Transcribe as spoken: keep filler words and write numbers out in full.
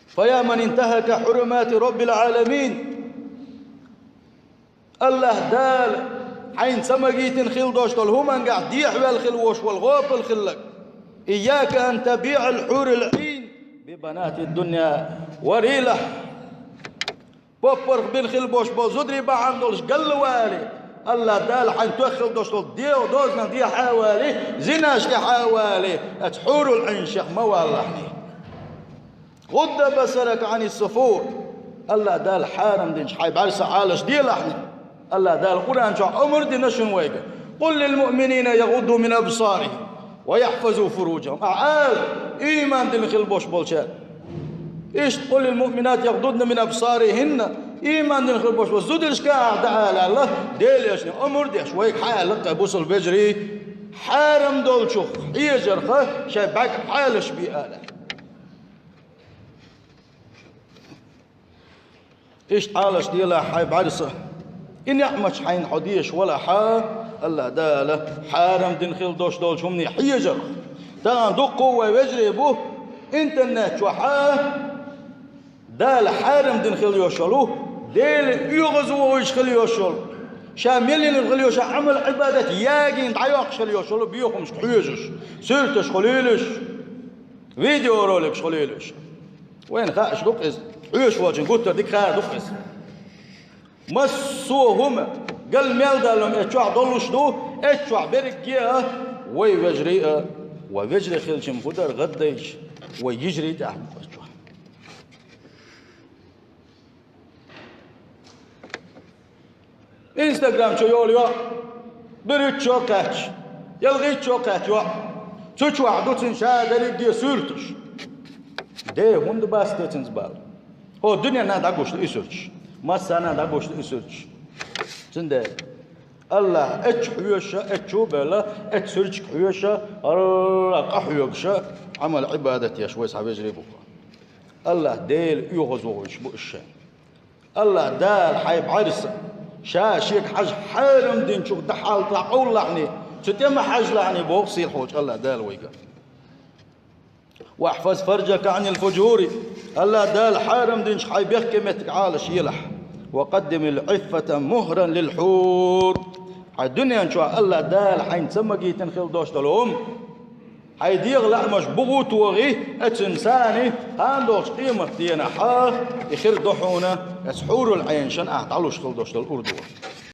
فيا من انتهك حرمات رب العالمين. АллахӀ Дала хьайна ца магийтина хила долуш долу хӀумангахь дехьаваьлла хила волуш волу гӀопал хилларг. إياك أن تبيع الحور العين ببنات الدنيا. Варелахь, поппарх бина хила болуш болу зударий бахьана долуш галла вале, АллахӀ Дала хьайна тоьхна хила долуш долу дегӀ дозанах дехьа а вале, зинаш тӀехьа а вале, оцу хьурул Ӏийнашех ма валалахь. غض بصرك عن السفور. АллахӀ Дала хьарам динчу хьайн бӀаьрса Ӏалаш делахь. АллахӀ Дала Къуръан чохь омра дина шуна вайга: قل للمؤمنين يغضوا من أبصارهم ويحفظوا فروجهم. Ахьа ала, ийман дина хила болуш болчаьрга. Иштта قل للمؤمنات يغضضن من أبصارهن, ийман дина хила болуш болу зударшка ахьа дӀаала аьлла, Делан Элчане омра деш, вайга хьаала кхин бусалба вежарий, хьарам долчух хьежарх шайн бӀаьрг Ӏалаш бе ала. Иштта Ӏалаш делахь хьайн бӀаьрса. И неӀматаш хьайна хьо дезаш валахь, АллахӀ Дала хьарам дина хила долуш долчу хӀумане хьежарх. Тахана дуккха а вай вежарий бу интернет чохь Дала хьарам дина хила йолуш йолу, Делан оьгӀазвахийтуш хила йолуш йолу, ша мел йинарг хила йолуш йолу Ӏамал-Ӏибадат ягийна дӀайоккхуш хила йолуш йолу боьхамашка хьоьжуш, суьрташ хуьлийла уьш, видеороликаш хуьлийла уьш. Вайна хууш ду-кх иза, хьоьжуш волчунна гуттар дика хууш ду-кх иза. Массо а хӀума, гал мел далам эцу чохь долуш ду, эцу чохь берриге а, вай вежарий а, вай вежарий хилча-м хӀун дара гӀаддайча, вай йижарий тӀехь ду эцу чохь. Инстаграм чу йолу йоӀ, берхӀитта чу кхаьчча, ялхитта чу кхаьчча йоӀ, цу чохь ду цуьнан ша дерриге а суьрташ. Де, хӀунда бац те цуьнца бала? ХӀо дуьненна дӀагуш ду и суьрташ, массарна дӀагуш ду и суьрташ. Цундела АллахӀ эцу хьоьжуш а, эцу чу а бевлла, эцу суьрташка хьоьжуш а, къа хьоьгуш а, Ӏамал-Ӏибадат еш вай цхьа вежарий бу-кх. АллахӀ Дела оьгӀазвахийтуш бу уьш шайна. АллахӀ Дала хьайн бӀаьрса ша шега хьажа хьарам динчух дӀахьалта къовллахьний, цу тӀе ма хьажалахьний боху сийлахьчу АллахӀ Дала вайга. واحفظ فرجك عن الفجور. АллахӀ Дала хьарам динчух хьайн бехке меттиг Ӏалаш елахь. وقدم العفة مهرا للحور. Хьайн дуьнен чохь АллахӀ Дала хьайна ца магийтина хила долуш долу хӀума, хьайн дегӀан лаамаш бугӀу а тохий, эцунна царна кхана долчу къематденахь и хир ду хьуна, эцу хьурул Ӏийнашна ахь дӀалуш хила долуш долу урдо.